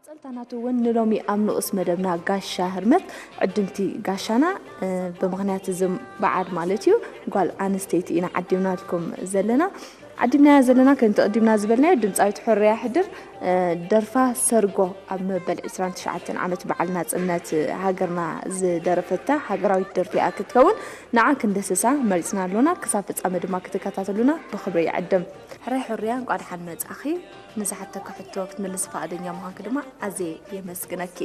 መቐጸልታ ናቱ እውን ንሎሚ ኣብ ንኡስ መደብና ጋሻ ህርመት ዕድምቲ ጋሻና፣ እ፣ ብምኽንያት እዚ በዓል ማለት እዩ፣ ጓል ኣንስተይቲ ኢና ዓዲምናልኩም ዘለና። ዓዲምናያ ዘለና ከምቲ ቅዲምና ዝበልናዮ ድምጻዊት ሕርያ ሕድር፣ እ፣ ደርፋ ሰርጎ ኣብ መበል ዕስራን ትሽዓተን ዓመት በዓል ናጽነት ሃገርና ዝደረፈታ ሃገራዊት ደርፊ እያ ክትከውን። ንዓ ክንደስሳ መሪጽና ኣሎና። ክሳብ ፍጻመ ድማ ክትከታተሉና ብኽብሪ ይዕድም። ሕራይ ሕርያ፣ እንቋዕ ደሓን መጻኺ። ንዝሓተኪ ሕቶ ክትምልሲ ፍቓደኛ ምዃንኪ ድማ ኣዝየ የመስግነኪ።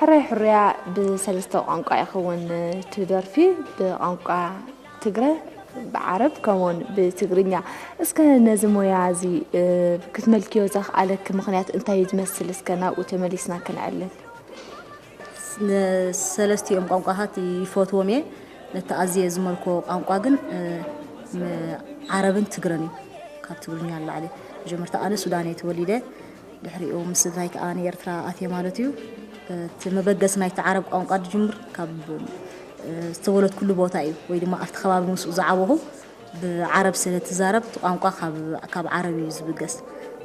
ሕራይ ሕርያ፣ ብሰለስተ ቋንቋ ኢኺ እውን ትደርፊ፣ ብቋንቋ ትግረ፣ ብዓረብ፣ ከምኡውን ብትግርኛ። እስከ ነዚ ሞያ እዚ፣ እ፣ ክትመልክዮ ዘኽኣለኪ ምኽንያት እንታይ እዩ ዝመስል? እስከ ናብኡ ተመሊስና ክንዕልል። ንሰለስቲኦም ቋንቋታት ይፈትዎም እየ። ነቲ ኣዝየ ዝመልኮ ቋንቋ ግን፣ እ፣ ም-፣ ዓረብን ትግረን እዩ። ካብ ትግርኛ ንላዕሊ። መጀመርታ ኣነ ሱዳን እየ ተወሊደ። ድሕሪኡ ምስ ስድራይ ከኣ ንኤርትራ ኣትየ ማለት እዩ። እቲ መበገሲ ናይቲ ዓረብ ቋንቋ ዝጅምር ካብ፣ እ፣ ዝተወለድኩሉ ቦታ እዩ፣ ወይ ድማ ኣብቲ ከባቢ ምስኡ ዝዓበኹ። ብዓረብ ስለ ትዛረብ፣ እቲ ቋንቋ ካብ፣ ካብ ዓረብ እዩ ዝብገስ።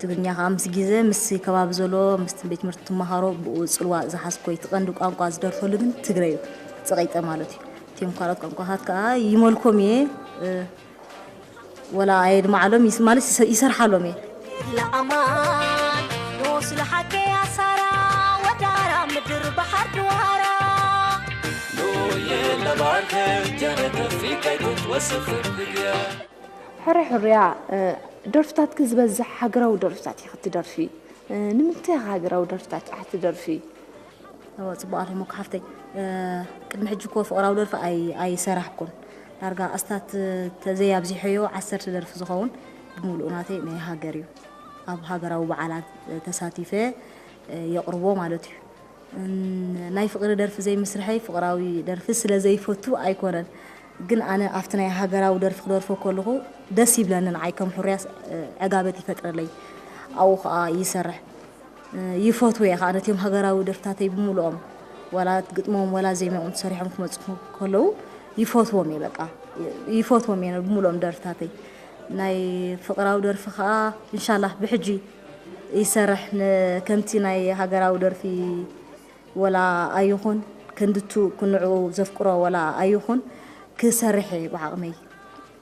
ትግርኛ ከኣ ምስ ግዜ፣ ምስ ከባቢ ዘሎ፣ ምስ ቤት ትምህርቲ ትመሃሮ፣ ብኡ ጽልዋ ዝሓዝኮ እዩ። እቲ ቀንዲ ቋንቋ ዝደርፈሉ ግን ትግረ እዩ፣ ጸቒጠ ማለት እዩ። እቲኦም ካልኦት ቋንቋታት ከኣ ይመልኮም እየ፣ እ፣ ወላ ኣየድምዓሎም፣ ይስ-፣ ማለት ይሰ-፣ ይሰርሓሎም እየ። ለኣማን ኖ ስለ ሓቂ ኣሳራ ወዳራ ምድር ባሕር ድዋራ። ኖ የለባርከ ጀረተፊ ከይዱት ወስፍ ህግያ። ሕረ ሕርያ፣ እ፣ ደርፍታትኪ ዝበዝሕ ሃገራዊ ደርፍታት ኢኺ ትደርፊ። እ፣ ንምንታይ ኢኺ ሃገራዊ ደርፍታት ጥራሕ ትደርፊ? እወ፣ ጽቡቕ ኣለኹም እኮ ሓፍተይ። እ፣ ቅድሚ ሕጂ እኮ ፍቕራዊ ደርፊ ኣይ-፣ ኣይሰራሕኩን። ዳርጋ ኣስታት ተዘይ ኣብዚሐዮ ዓሰርተ ደርፊ ዝኸውን ብምሉኡ ናተይ ናይ ሃገር እዩ። ኣብ ሃገራዊ በዓላት ተሳቲፈ፣ እ፣ የቕርቦ ማለት እዩ። እን-፣ ናይ ፍቕሪ ደርፊ ዘይምስርሐይ ፍቕራዊ ደርፊ ስለ ዘይፈቱ ኣይኮነን። ግን ኣነ ኣብቲ ናይ ሃገራዊ ደርፊ ክደርፎ ከለኹ ደስ ይብለኒ። ንዓይ ከም ሕርያስ፣ እ፣ ዕጋበት ይፈጥረለይ። ኣብኡ ኸኣ ይሰርሕ። እ፣ ይፈትዎ እየ ኸኣ ነቲኦም ሃገራዊ ደርፍታተይ ብምሉኦም። ዋላ ግጥሞም ዋላ ዜማኦም ተሰሪሖም ክመጹ ከለዉ ይፈትዎም እየ በቃ። ይፈትዎም እየ ብምሉኦም ደርፍታተይ። ናይ ፍቕራዊ ደርፊ ኸኣ እንሻላህ ብሕጂ ይሰርሕ። ን-፣ ከምቲ ናይ ሃገራዊ ደርፊ ወላ ኣይኹን፣ ክንድቱ ክንዕኡ ዘፍቅሮ ወላ ኣይኹን፣ ክሰርሕ እየ ብዓቕመይ።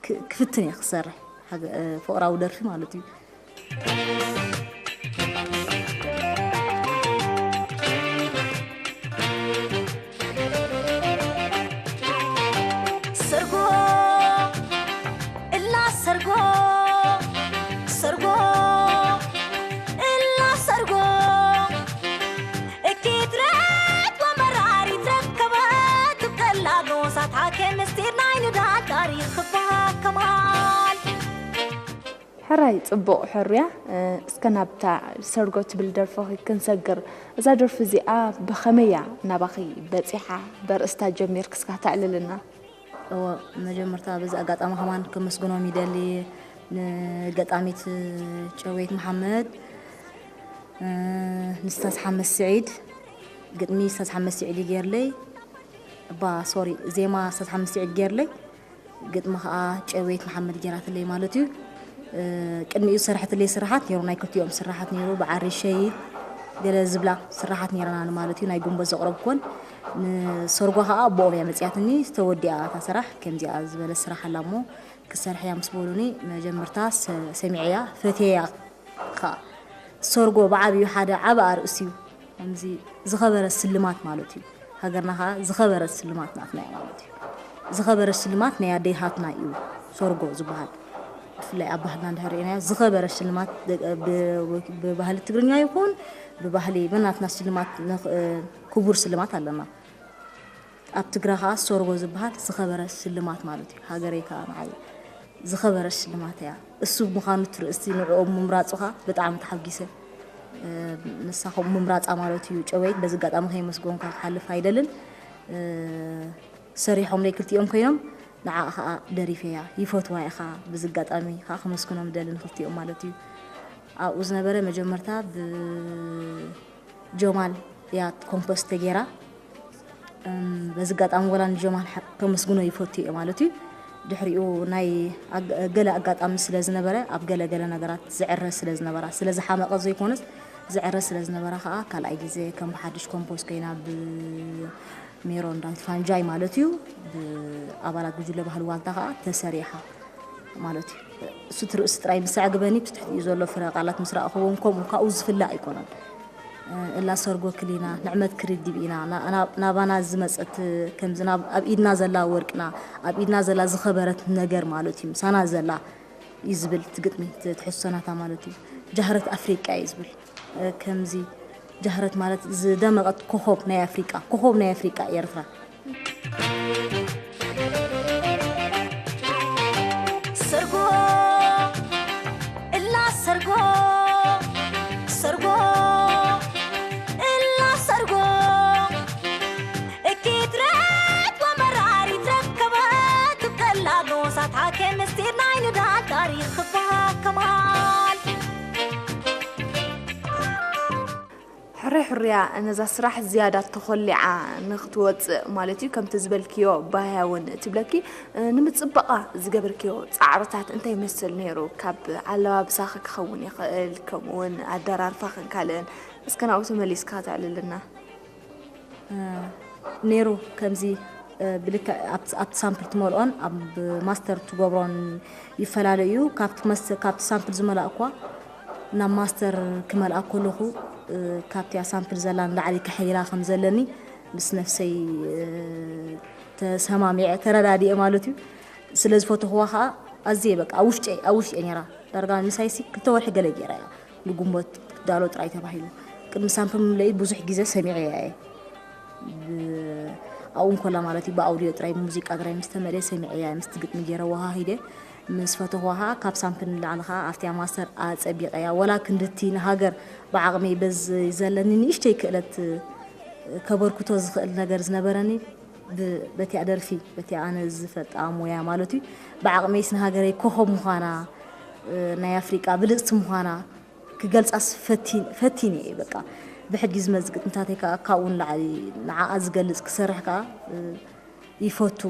ክ-፣ ክፍትን እየ ክሰርሕ። ሃገ-፣ እ፣ ፍቕራዊ ደርፊ ማለት እዩ። ሰርጎ፣ እላ ሰርጎ፣ ሰርጎ፣ እላ ሰርጎ። እኪትረት ወመራሪት ረከበት፣ ትብቀላ ጎሳት ሓኬ ምስጢር ናይ ንዳድ ታሪኽ ክበሃል ከማል። ሕራይ ጽቡቕ ሕሩያ፣ እ፣ እስከ ናብታ ሰርጎ ትብል ደርፎኺ ክንሰግር። እዛ ደርፊ እዚኣ ብኸመይ እያ ናባኺ በጺሓ? በርእስታ ጀሚርኪ እስካ ተዕልልና። እወ፣ መጀመርታ በዚ ኣጋጣሚ ከማን ከመስግኖም ይደሊ ንገጣሚት ጨወይት መሓመድ፣ እ፣ ንስታዝ ሓመድ ስዒድ፣ ግጥሚ ስታዝ ሓመድ ስዒድ እዩ ጌርለይ። እባ፣ ሶሪ፣ ዜማ ስታዝ ሓመድ ስዒድ ጌርለይ። ግጥሚ ኸኣ ጨወይት መሓመድ ጌራትለይ ማለት እዩ። እ፣ ቅድሚኡ ዝሰርሐትለይ ስራሓት ነይሩ፣ ናይ ክልቲኦም ስራሓት ነይሩ፣ ብዓሪ ሸይድ ገለ ዝብላ ስራሓት ነይረናኒ ማለት እዩ። ናይ ጉንበት ዘቕረብኩወን ንሰርጓ ኸኣ ብኦም እያ መጽያትኒ፣ ዝተወዲኣ እታ ስራሕ፣ ከምዚኣ ዝበለ ስራሕ ኣላ እሞ ክትሰርሕያ ምስ በሉኒ፣ መጀመርታ ሰ-፣ ሰሚዐያ፣ ፈትየያ። ኸኣ ሰርጎ ብዓብዩ ሓደ ዓቢ ኣርእስቲ እዩ። ከምዚ ዝኸበረ ስልማት ማለት እዩ። ሃገርና ኸኣ ዝኸበረ ስልማት ናትና እዩ ማለት እዩ። ዝኸበረ ስልማት ናይ ኣዴታትና እዩ ሰርጎ ዝበሃል። ብፍላይ ኣብ ባህልና እንድሕር ርኢናዮ፣ ዝኸበረ ስልማት ብ-፣ ብ-፣ ብባህሊ ትግርኛ ይኹን ብባህሊ ብናትና ስልማት ንኽ-፣ ክቡር ስልማት ኣለና። ኣብ ትግራ ኸኣ ሰርጎ ዝበሃል ዝኸበረ ሽልማት ማለት እዩ። ሃገረይ ከኣ ንዓይ ዝኸበረ ሽልማት እያ። እሱ ምዃኑ ትርእስቲ ንዕኦም ምምራጹ ኸኣ ብጣዕሚ ተሓጒሰ። እ፣ ንሳ ኸም ምምራጻ ማለት እዩ። ጨወይት በዚ ኣጋጣሚ ከየመስገንኳ ክሓልፍ ኣይደልን። እ፣ ሰሪሖምለይ ክልቲኦም ኮይኖም ንዓኣ ኸኣ ደሪፈያ። ይፈትዋ እየ ኸኣ በዚ ኣጋጣሚ ኸኣ ከመስግኖም እደሊ ንክልቲኦም ማለት እዩ። ኣብኡ ዝነበረ መጀመርታ ብ ጀማል እያ ኮምፖዝ ተጌራ። እም፣ በዚ ኣጋጣሚ ወላ ንጀማል ሓ-፣ ከመስግኖ ይፈቱ እየ ማለት እዩ። ድሕሪኡ ናይ ኣግ- ገለ ኣጋጣሚ ስለ ዝነበረ፣ ኣብ ገለ ገለ ነገራት ዝዕረ ስለ ዝነበራ፣ ስለ ዝሓመቐ ዘይኮነስ ዝዕረ ስለ ዝነበራ ከዓ ካልኣይ ግዜ ከም ብሓድሽ ኮምፖዝ ኮይና ብሜሮን ዳዊት ፋንጃይ ማለት እዩ፣ ብኣባላት ጉጅለ ባህሊ ዋልታ ከዓ ተሰሪሓ ማለት እዩ። እሱ ትርእሲ ጥራይ ምስ ኣዕግበኒ፣ ብትሕቲኡ ዘሎ ፍረ ቃላት ምስ ረኣኽዎን ከምኡ ካብኡ ዝፍለ ኣይኮነን። እላ ሰርጎ ክሊና ንዕመት ክርዲብ ኢና፣ ና- ና- ናባና ዝመጸት፣ ከምዚ ናብ- ኣብ ኢድና ዘላ ወርቅና፣ ኣብ ኢድና ዘላ ዝኸበረት ነገር ማለት እዩ፣ ምሳና ዘላ እዩ ዝብል እቲ ግጥሚ፣ እቲ ትሕዝቶ ናታ ማለት እዩ። ጃህረት ኣፍሪቃ እዩ ዝብል። ከምዚ ጃህረት ማለት ዝደመቐት ኮኾብ ናይ ኣፍሪቃ፣ ኮኾብ ናይ ኣፍሪቃ ኤርትራ። ሰርጎ እላ ሰርጎ ሰርጎ እላ ሰርጎ እኪትረት ወመራሪት ረከበት ከላ ጎሳት ሓኬ ምስጢር ናይ ንዳል ታሪኽ ክበሃል ከማል ሕራይ ሕርያ ነዛ ስራሕ ዝያዳ ተኾሊዓ ንክትወፅእ ማለት እዩ። ከምቲ ዝበልክዮ ባያ እውን ትብለኪ ንምፅባቓ ዝገበርክዮ ፃዕርታት እንታይ ይመስል ነይሩ? ካብ ኣለባብሳኺ ክኸውን ይኽእል፣ ከምኡ እውን ኣደራርፋኽን ካልእን። እስከ ናብኡ ተመሊስካ ተዕልልና። ነይሩ ከምዚ ብልክዕ ኣብቲ ሳምፕል ትመልኦን ኣብ ማስተር ትገብሮን ይፈላለ እዩ። ካብቲ ሳምፕል ዝመላእኳ ናብ ማስተር ክመልኣ ከለኹ ካብቲያ ሳምፕል ዘላ ንላዕሊ ክሕይላ ከም ዘለኒ ምስ ነፍሰይ ተሰማሚዐ ተረዳዲኤ ማለት እዩ። ስለ ዝፈተኽዋ ከዓ ኣዝየ በቃ ኣብ ውሽጢ ኣብ ውሽጢ ነራ ዳርጋ ምሳይሲ ክልተ ወርሒ ገለ ገይራ እያ። ንግንቦት ዳሎ ጥራይ ተባሂሉ ቅድሚ ሳምፕል ምለኢ ብዙሕ ግዜ ሰሚዐያ እየ። ኣብኡ እንኮላ ማለት እዩ ብኣውድዮ ጥራይ ሙዚቃ ጥራይ ምስ ተመልየ ሰሚዐያ ምስቲ ግጥሚ ገይረ ወሃሂደ ምስ ፈተኽዋ ከዓ ካብ ሳምፕል ንላዕሊ ከዓ ኣብቲያ ማስተር ኣጸቢቐያ። ወላ ክንድቲ ንሃገር ብዓቕመይ በዚ ዘለኒ ንእሽተይ ክእለት ከበርክቶ ዝኽእል ነገር ዝነበረኒ በቲኣ ደርፊ በቲ ኣነ ዝፈልጣ ሞያ ማለት እዩ ብዓቕመይስ ንሃገረይ ኮኸብ ምዃና ናይ ኣፍሪቃ ብልፅቲ ምዃና ክገልፃስ ፈቲን እየ በቃ ብሕጂ ዝመፅእ ግጥምታተይ ከዓ ካብኡ ንላዕሊ ንዓኣ ዝገልፅ ክሰርሕ ከዓ ይፈቱ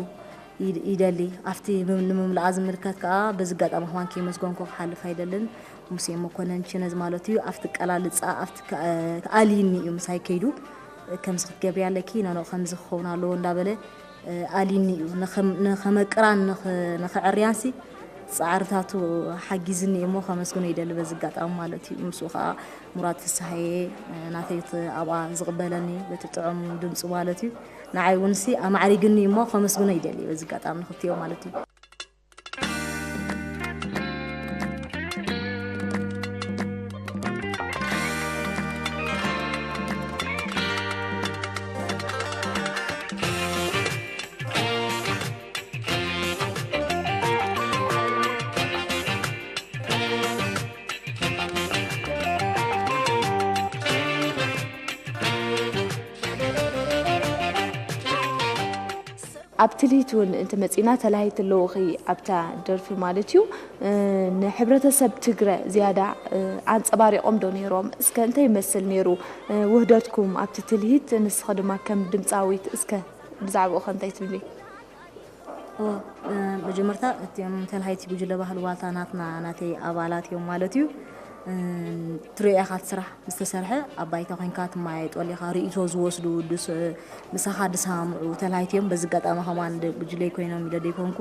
ይደሊ ኣብቲ ንምምላኣ ዝምልከት ከዓ በዚ ኣጋጣሚ ከማን ከይመስገንኮ ክሓልፍ ኣይደልን ሙሴ መኮነን ችነዝ ማለት እዩ ኣብቲ ቀላልፃ ኣብቲ ኣልይኒ እዩ ምሳይ ከይዱ ከምዚ ክትገብሪ ኣለኪ ኖኖ ከምዚ ክኸውን ኣለዎ እንዳበለ ኣሊኒ እዩ ንኸመቅራን ንኸዕርያንሲ ፃዕርታቱ ሓጊዝኒ እሞ ከመስግኖ ይደሊ በዚ ኣጋጣሚ ማለት እዩ ምስኡ ከዓ ሙራድ ፍስሃየ ናተይ ኣብኣ ዝቕበለኒ በቲ ጥዑም ድምፁ ማለት እዩ ንዓይ እውን ሲ ኣማዕሪግኒ እሞ ከመስግኖ ይደሊ በዚ ኣጋጣሚ ንክልቲኦ ማለት እዩ ኣብ ትልሂት እውን እንተመፂና ተላሂት ኣለውኺ ኣብታ ደርፊ ማለት እዩ። ንሕብረተሰብ ትግረ ዝያዳ ኣንፀባሪቖም ዶ ነይሮም? እስከ እንታይ ይመስል ነይሩ ውህደትኩም ኣብቲ ትልሂት? ንስኺ ድማ ከም ድምፃዊት እስከ ብዛዕባኡ ከ እንታይ ትብሊ? መጀመርታ እቲኦም ተላሃይቲ ጉጅለ ባህሊ ዋልታ ናትና ናተይ ኣባላት እዮም ማለት እዩ። ትሪኦ ኢኻ እቲ ስራሕ ዝተሰርሐ ኣብ ባይታ ኮይንካ ትመያየጠሉ ኢኻ ርእይቶ ዝወስዱ ድስ ምሳኻ ድሰማምዑ ተላሃይቲ እዮም በዚ ኣጋጣሚ ከማን ጉጅለይ ኮይኖም ኢለ ደይኮንኩ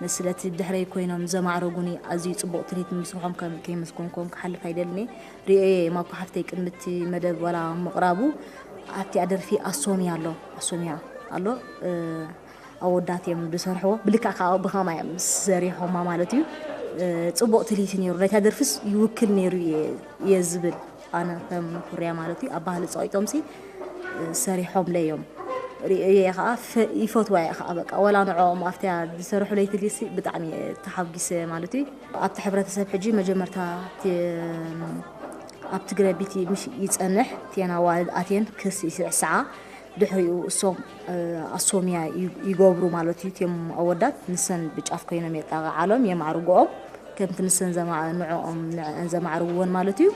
ነስለቲ ድሕረይ ኮይኖም ዘማዕረጉኒ ኣዝዩ ፅቡቕ ትርኢት ምስርሖም ከይመስገንኩም ክሓልፍ ኣይደልን እየ ርእዮ እየ ማኮ ሓፍተይ ቅድሚ እቲ መደብ ዋላ ምቕራቡ ኣብቲኣ ደርፊ ኣሶምያ ኣሎ ኣሶምያ ኣሎ ኣወዳት እዮም ዝሰርሕዎ ብልክዕ ከዓ ብኸማ እዮም ሰሪሖማ ማለት እዩ ፅቡቕ ትልሂት ነይሩ ናይታ ደርፍስ ይውክል ነይሩ እየ ዝብል ኣነ ከም ፍርያ ማለት እዩ ኣብ ባህሊ ፀቂጦም ሲ ሰሪሖምለ እዮም ርእየ ከዓ ይፈትዋ እየ ከዓ በቃ ወላ ንዕኦም ኣብቲያ ዝሰርሑ ለይትሊሲ ብጣዕሚ ተሓጒሰ ማለት እዩ ኣብቲ ሕብረተሰብ ሕጂ መጀመርታ ኣብ ትግረ ቢቲ ምሽ ይፀንሕ ቴና ዋልድ ኣቴን ክስ ይስዕስዓ ድሕሪኡ እሶም ኣሶምያ ይገብሩ ማለት እዩ እቲኦም ኣወዳት ንሰን ብጫፍ ኮይኖም የጣቕዓሎም የማዕርግኦም ከምቲ ንሰን ንዕኦም ንዕአን ዘማዕርግወን ማለት እዩ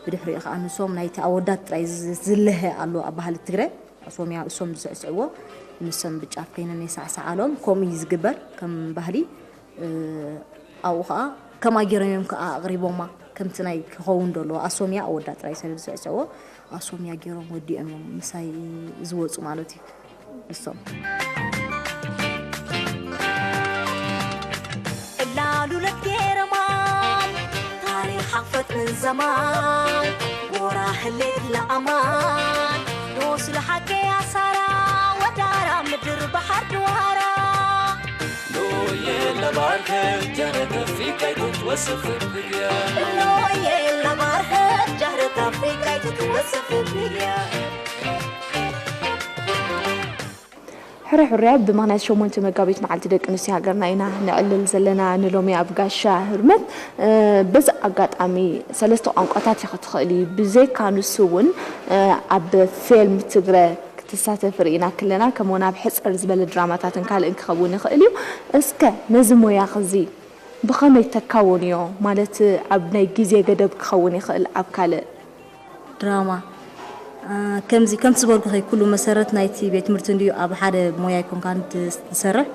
ብድሕሪኡ ከዓ ንሶም ናይቲ ኣወዳት ጥራይ ዝልሀ ኣሎ ኣብ ባህሊ ትግረ ኣሶምያ እሶም ዝስዕስዕዎ ንሶም ብጫፍ ኮይነን የሳዕስዓሎም ከምኡ እዩ ዝግበር ከም ባህሊ ኣብኡ ከዓ ከምኣ ገይሮም እዮም ከዓ ኣቕሪቦማ። ከምቲ ናይ ክኸውን ደሎ ኣሶምያ ኣወዳ ጥራይ ሰለብ ዝስዕስዕዎ ኣሶምያ ገይሮም ወዲኦም እዮም ምሳይ ዝወፁ ማለት እዩ። ንሶም እላሉለት ገይረማን ታሪኽ ሓፈት ንዘማን ጎራ ህሌት ለኣማን ኖስሉ ሓቀያ ሳራ ወዳራ ምድር ባሕር ድዋራ ሎየ ለባርከ ጀረተ ፊቀይ ክትወስፍ ብግያ ሎየ ለባርኸ ጃህረት ኣፍሪቃ ይትትወስፍ ብያ ሕረ ሕርያ ብመኽንያት ሸሞንተ መጋቢት መዓልቲ ደቂ ኣንስትዮ ሃገርና ኢና ንዕልል ዘለና ንሎሚ ኣብ ጋሻ ህርመት። በዚ ኣጋጣሚ ሰለስተ ቋንቋታት ኢኻ ትኽእሊ። ብዘይካ ንሱ እውን ኣብ ፌልም ትግረ ክትሳተፍ ርኢና ክለና ከምኡውን ኣብ ሕፅር ዝበለ ድራማታትን ካልእን ክኸውን ይኽእል እዩ። እስከ ነዚ ሞያ ኸዚ ብኸመይ ተካውንዮ ማለት ኣብ ናይ ግዜ ገደብ ክኸውን ይኽእል ኣብ ካልእ ድራማ ከምዚ ከምቲ ዝበልኩኺ ኩሉ መሰረት ናይቲ ቤት ትምህርቲ እንድዩ። ኣብ ሓደ ሞያ ኣይኮንካን ትሰርሕ፣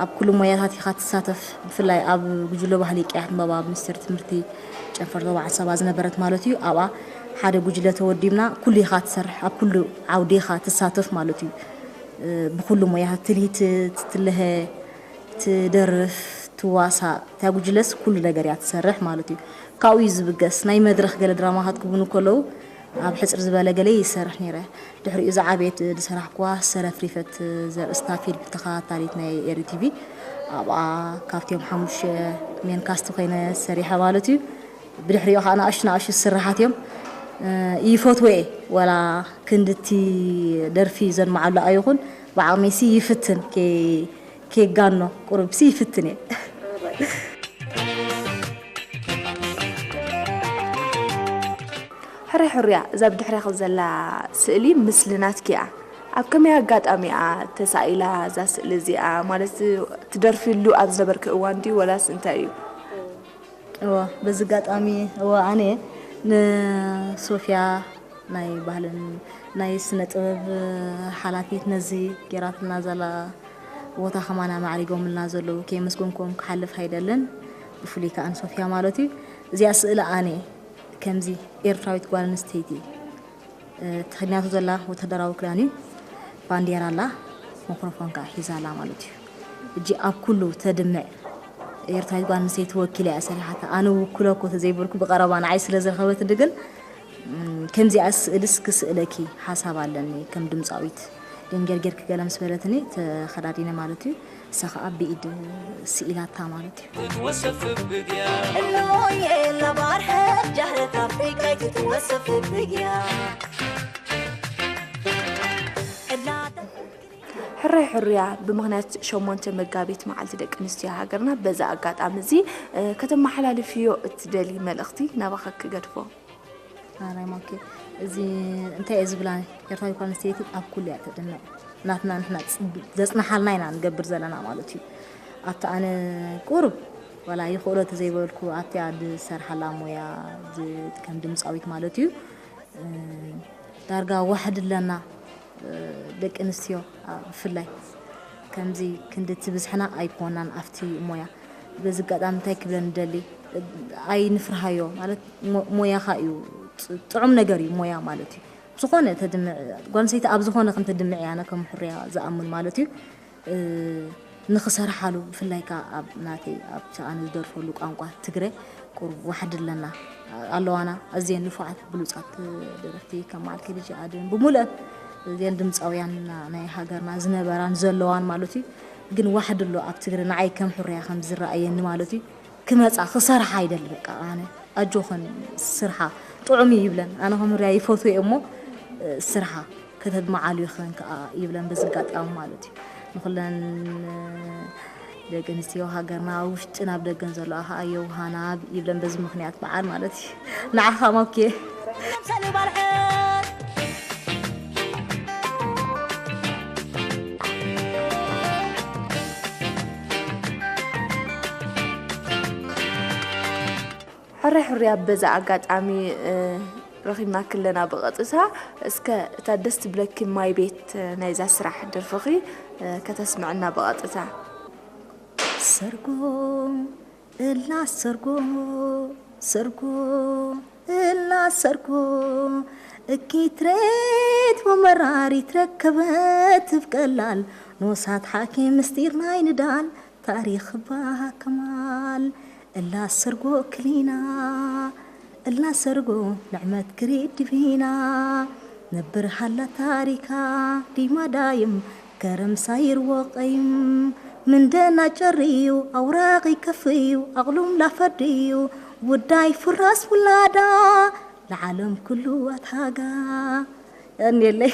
ኣብ ኩሉ ሞያታት ኢኻ ትሳተፍ። ብፍላይ ኣብ ጉጅለ ባህሊ ቅያሕ ዕምባባ ኣብ ሚኒስቴር ትምህርቲ ጨንፈር ዞባ ዓንሰባ ዝነበረት ማለት እዩ። ኣብኣ ሓደ ጉጅለ ተወዲብና ኩሉ ኢኻ ትሰርሕ፣ ኣብ ኩሉ ዓውዲ ኢኻ ትሳተፍ ማለት እዩ። ብኩሉ ሞያታት ትልሂት ትትልሀ፣ ትደርፍ፣ ትዋሳእ፣ እታ ጉጅለስ ኩሉ ነገር እያ ትሰርሕ ማለት እዩ። ካብኡ እዩ ዝብገስ። ናይ መድረኽ ገለ ድራማታት ክብኑ ከለዉ ኣብ ሕፅር ዝበለ ገለ ይሰርሕ ነይረ። ድሕሪኡ ዝዓበየት ዝሰራሕኩዋ ሰረፍሪፈት ዘርእስታ ፊልም ተኸታታሊት ናይ ኤሪ ቲቪ ኣብኣ ካብቲኦም ሓሙሽተ ሜን ካስት ኮይነ ሰሪሐ ማለት እዩ። ብድሕሪኡ ከዓ ንኣሽቱ ንኣሽቱ ስራሓት እዮም ይፈትዎ እየ። ወላ ክንድቲ ደርፊ ዘድምዓሉ ኣይኹን ብዓቕመይሲ ይፍትን ከ ኬጋኖ ቁሩብሲ ይፍትን እየ። ሕራይ ሕሩያ እዛ ብድሕሬኺ ዘላ ስእሊ ምስሊ ናትኪ እያ። ኣብ ከመይ ኣጋጣሚ እያ ተሳኢላ እዛ ስእሊ እዚኣ? ማለት ትደርፍሉ ኣብ ዝነበርኪ እዋን ድዩ ወላስ እንታይ እዩ? እወ በዚ ኣጋጣሚ እወ ኣነ ንሶፍያ ናይ ባህልን ናይ ስነ ጥበብ ሓላፊት ነዚ ጌራትና ዘላ ቦታ ከማና ማዕሪጎምልና ዘለዉ ከየመስገንኩም ክሓልፍ ኣይደልን። ብፍሉይ ከዓ ንሶፍያ ማለት እዩ። እዚኣ ስእሊ ኣነ ከምዚ ኤርትራዊት ጓል ኣንስተይቲ ተኸዲናቶ ዘላ ወተሃደራዊ ክዳን እዩ። ባንዴራ ኣላ፣ ማይክሮፎን ከዓ ሒዛ ኣላ ማለት እዩ። እጂ ኣብ ኩሉ ተድምዕ ኤርትራዊት ጓል ኣንስተይቲ ወኪላ እያ ሰሪሓታ። ኣነ ውክሎ እኮ ተዘይበልኩ ብቐረባ ንዓይ ስለ ዝረኸበትኒ ግን ከምዚኣ ስእልስ ክስእለኪ ሓሳብ ኣለኒ ከም ድምፃዊት ደንጌርጌርኪ ገለ ምስ በለትኒ ተኸዳዲነ ማለት እዩ። እሳ ከዓ ብኢድ ስኢላታ ማለት እዩ። ክትወሰፍ ብግያ እሎየ ለባርሐ ጃህረት ኣፍሪቃይ ክትወሰፍ ብግያ ሕራይ ሕሩያ ብምኽንያት ሸሞንተ መጋቢት መዓልቲ ደቂ ኣንስትዮ ሃገርና በዚ ኣጋጣሚ እዚ ከተመሓላልፍዮ እትደሊ መልእኽቲ ናባኻ ክገድፎ። ኣራይ ማኬ እዚ እንታይ እየ ዝብላ ኤርትራዊ ኳል ኣንስተይቲ ኣብ ኩሉ እያ ተድምዕ ናትና ንሕና ዘጽናሓልና ኢና ንገብር ዘለና ማለት እዩ ኣብቲ ኣነ ቁሩብ ወላ ይኽእሎ ተዘይበልኩ ኣብቲ ኣድ ዝሰርሓላ ሞያ ከም ድምፃዊት ማለት እዩ ዳርጋ ዋሕድ ኣለና ደቂ ኣንስትዮ ብፍላይ ከምዚ ክንዲ ትብዝሕና ኣይኮናን ኣብቲ ሞያ በዚ ኣጋጣሚ እንታይ ክብለን ንደሊ ኣይንፍርሃዮ ማለት ሞያኻ እዩ ጥዑም ነገር እዩ ሞያ ማለት እዩ ዝኾነ ተድምዕ ጓል ኣንስተይቲ ኣብ ዝኾነ ከም ተድምዕ እያ ኣነ ከም ሕርያ ዝኣምን ማለት እዩ ንኽሰርሓሉ ብፍላይ ከዓ ኣብ ናተይ ኣብቲ ኣነ ዝደርፈሉ ቋንቋ ትግረ ቁሩብ ዋሕድ ኣለና ኣለዋና ኣዝየን ንፉዓት ብሉፃት ደረፍቲ ከም በዓል ኬዲ ጅሃድን ብሙሉአን እዚአን ድምፃውያን ናይ ሃገርና ዝነበራን ዘለዋን ማለት እዩ ግን ዋሕድ ኣሎ ኣብ ትግረ ንዓይ ከም ሕርያ ከም ዝረኣየኒ ማለት እዩ ክመፃ ክሰርሓ ይደሊ በቃ ኣነ ኣጆኽን ስርሓ ጥዑም እዩ ይብለን ኣነ ከም ሕርያ ይፈትዎ እየ እሞ ስርሓ ከተድምዓሉ ይኽን ከዓ ይብለን በዚ ኣጋጣሚ ማለት እዩ ንኩለን ደቂ ኣንስትዮ ሃገርና ውሽጥን ኣብ ደገን ዘለዋ ከዓ የውሃና ይብለን በዚ ምክንያት በዓል ማለት እዩ ንዓኻ ማኬ ሕራይ ሕሩያ በዚ ኣጋጣሚ ረኺብናኪ ኣለና ብቐጥታ እስከ እታ ደስ ትብለኪ ማይ ቤት ናይዛ ስራሕ ደርፍኺ ከተስምዕና ብቐጥታ ሰርጎ እላ ሰርጎ ሰርጎ እላ ሰርጎ እኪትሬት ወመራሪ ትረከበት ትብቀላል ኖሳት ሓኪም ምስጢር ናይ ንዳል ታሪኽ ባከማል እላ ሰርጎ ክሊና እላ ሰርጎ ንዕመት ክሪድ ዲቪና ነብር ሃላ ታሪካ ዲማ ዳይም ከረም ሳይር ወቀይም ምንደና ጨርዩ ኣውራቂ ከፍዩ ኣቕሉም ላፈድዩ ውዳይ ፍራስ ውላዳ ለዓለም ኩሉ ኣትሃጋ የኔለይ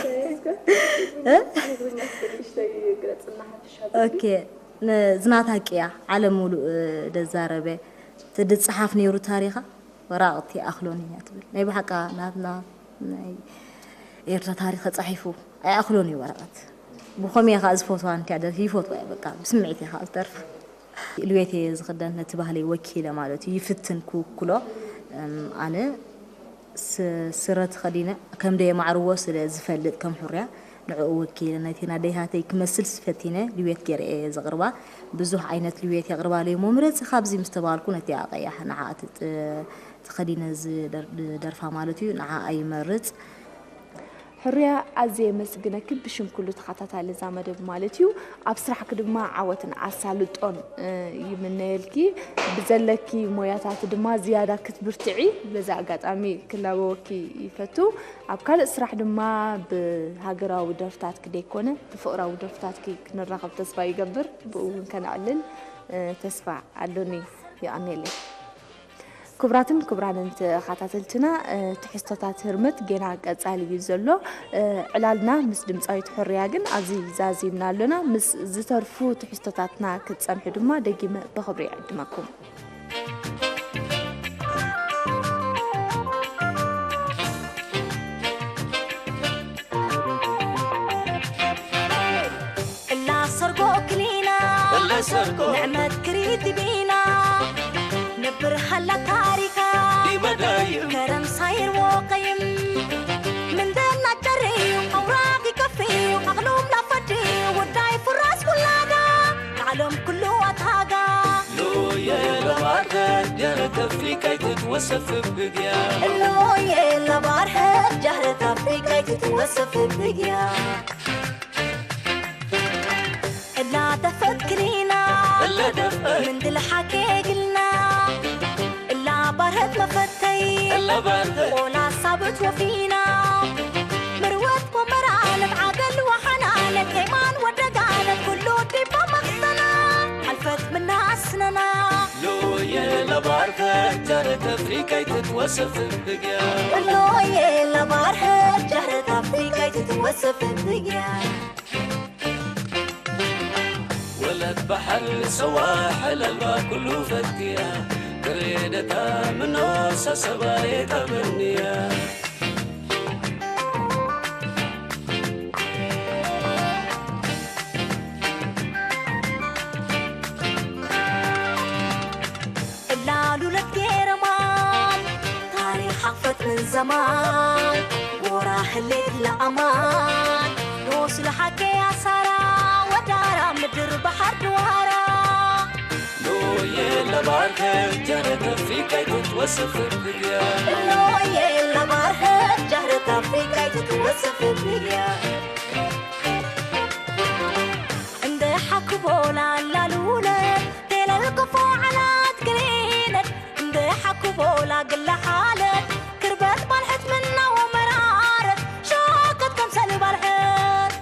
ኦኬ ዝናታ ቅያ ዓለም ሙሉእ ደዛረበ ትድጽሓፍ ነይሩ ታሪኻ ወራቕቲ ኣኽሎን እያ ትብል ናይ ብሓቃ ናትና ናይ ኤርትራ ታሪኽ ተጻሒፉ ኣይኣኽሎን እዩ ወረቐት ብኸመይ እየ ከዓ ዝፈትዋ እንቲያ ደርፊ ይፈትዋ እየ በቃ ብስምዒት እየ ከዓ ዝደርፋ ልቤት እየ ዝኽደን ነቲ ባህለይ ወኪለ ማለት እዩ ይፍትን ክውክሎ ኣነ ስረ ተኸዲነ ከም ደየማዕርዎ ስለ ዝፈልጥ ከም ሕርያ ንዕኡ ወኪለ ነቲ ናደይሃተይ ክመስል ፈቲነ ልቤት ገይረ እየ ዘቕርባ ብዙሕ ዓይነት ልቤት የቕርባለይ እሞ ምረፂ ካብዚ ምስ ተባልኩ ነቲ ኣቐያሕ ንዓ ተኸዲነ ዝደርፋ ማለት እዩ ንዓ ኣይመርፅ ሕርያ ኣዝየ የመስግነኪ ብሽም ኩሉ ተኸታታሊ እዛ መደብ ማለት እዩ ኣብ ስራሕኪ ድማ ዓወትን ኣሳልጦን ይምነየልኪ ብዘለኪ ሞያታት ድማ ዝያዳ ክትብርትዒ በዚ ኣጋጣሚ ክላበወኪ ይፈቱ ኣብ ካልእ ስራሕ ድማ ብሃገራዊ ደርፍታትኪ ደይኮነ ብፍቕራዊ ደርፍታትኪ ክንራኸብ ተስፋ ይገብር ብኡ እውን ከነዕልል ተስፋ ኣሎኒ የቐንየለይ ክቡራትን ክቡራንን ተኸታተልትና ትሕዝቶታት ህርመት ጌና ቀጻሊ እዩ ዘሎ ዕላልና ምስ ድምፃዊት ሕርያ ግን ኣብዚ ዛዚምና ኣሎና ምስ ዝተርፉ ትሕዝቶታትና ክትፀንሑ ድማ ደጊመ ብኽብሪ ይዕድመኩም እላ ሰርጎ ክሊና እላ ሰርጎ ንዕመት ክሪት ቢና ነብር ሃላ ታሪካ ዲመዳይም ከረም ሳይር ወቀይም ምንደና ጨርዩ ኣውራቂ ከፍዩ ኣቕሉም ላፈድዩ ውዳይ ፍራስ ኩላዳ ዓለም ኩሉ ኣትሃጋ ሎየ ለባርኸ ጀረት ኣፍሪቃ ይትትወሰፍ ብግያ ሎየ ለባርኸ ጀረት ኣፍሪቃ ይትትወሰፍ ብግያ እላ ደፈት ክሊና እላ ደፈት ምንድል ሓኬ ግልና እላ ባርኸት መፈተይ እላ ባርኸት ቆላ ሳብት ወፊና ምርወት ወመራነት ዓገል ወሓናነት ኤማን ወደጋነት ኩሉ ዲባ መኽሰና ሓልፈት ምናስነና ሎየ ለባርኸት ጀረት ኣፍሪቃ ይትትወሰፍ ብግያ ሎየ ለባርኸት ጀረት ኣፍሪቃ ይትትወሰፍ ብግያ ወለት ባሕር ሰዋሕል ኣልባ ኩሉ ፈትያ ክሬደታ ምኖሳ ሰባየታ መንያ እላሉለት ጌረማን ታሪኽ ሓፈት ምን ዘማን ጎራ ህሌት ለኣማን ኖስ ለሓኬ ኣሳራ ወዳራ ምድር ባሓር ድዋራ ሎየ ለባርከ ጀረት ኣፍሪቃ ይትወሰፍ ብግያ ሎየ ለባርከ ጀረት ኣፍሪቃ ይትወሰፍ ብግያ እንደ ሓክቦላ ላሉለት ቴለል ክፎ ዓላት ግሪነት እንደ ሓክቦላ ግላ ሓለት ክርበት ባልሐት ምናወ መራረት ሸከት ከምሰል ባልሐት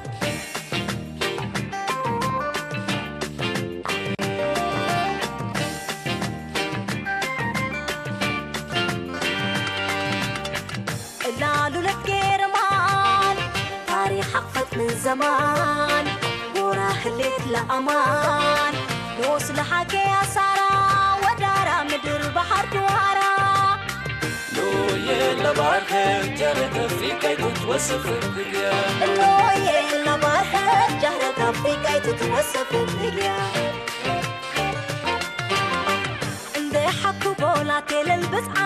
እላሉለት ጌርማን ታሪኽ ሓቕፈት ምን ዘማን ጎራ ህሌት ለኣማን ኖስ ለሓኬ ኣሳራ ወዳራ ምድር ባሓር ድዋራ ሎየ ለባርከ ጀረት ኣፍሪቃ ይትወሰፍ ብግያ ሎየ ለባርከ ጀረት ኣፍሪቃ ይትወሰፍ ብግያ እንደ ሓኩቦላ ቴለል ብዝዓ